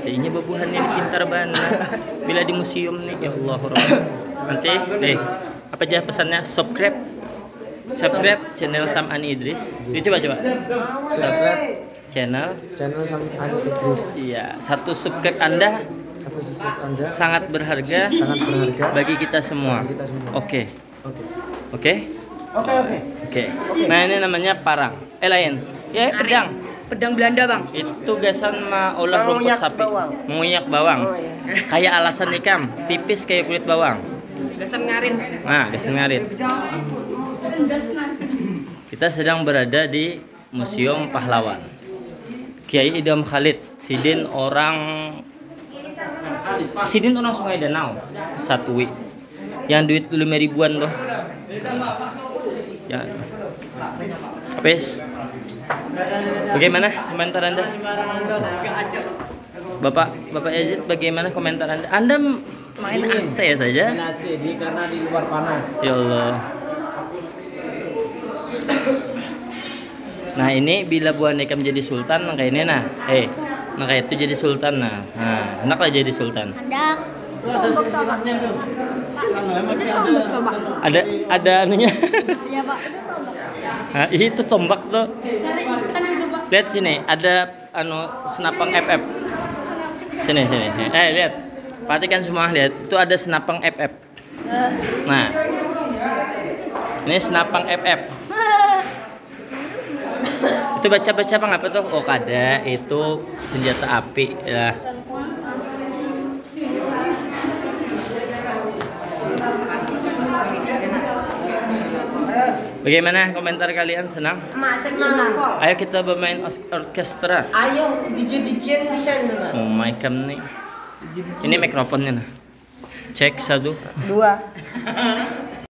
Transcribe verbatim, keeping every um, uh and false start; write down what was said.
Kayaknya bebuhan ini pintar banget. Bila di museum nih, ya Allah Rabbi. Nanti, eh, apa aja pesannya? Subscribe, subscribe channel Sam Ani Idris. Ini coba coba. Subscribe channel. Channel Sam Ani Idris. Iya, satu subscribe Anda. Satu subscribe Anda. Sangat berharga. Sangat berharga. Bagi kita semua. Bagi kita semua. Oke. Oke. Oke? Oke, oke. Oke. Nah, ini namanya parang. Eh, lain. Ya, pedang. Pedang Belanda, Bang. Itu gasan maulah rumput sapi. Menguyak bawang. Oh, iya. Kayak alasan ikam, tipis kayak kulit bawang. Gasan ngarit. Nah, gasan ngarit. Kita sedang berada di Museum Pahlawan. Kiai Idam Khalid, sidin orang sidin orang Sungai Danau, Satui. Yang duit lima ribuan tuh. Ya. Habis. Bagaimana komentar Anda? Bapak Bapak Yazid, bagaimana komentar Anda? Anda main A C saja. Main A C di karena di luar panas. Ya Allah. Nah, ini bila buhan ikam jadi sultan nang kayak ini nah. Eh, nang kayak itu jadi sultan nah. Nah, enak lah jadi sultan. Handak. Itu ada silsilahnya tuh. Anu, emang sih ada. Ada ada anunya. Ya, Pak, itu tombak. Nah, itu tombak tuh. Cari ikan itu, Pak. Lihat sini, ada anu senapang F F. Sini sini. Eh, lihat. Perhatikan semua, lihat. Itu ada senapang F F. Nah. Ini senapang F F. Itu baca-baca apa ngapa tuh? Oh, kada, itu senjata api ya. Bagaimana komentar kalian? Senang? Mak senang. Ayo kita bermain os- orkestra. Ayo, D J D J bisa nih. Oh my god nih. Ini mikrofonnya nah. Cek satu. Dua.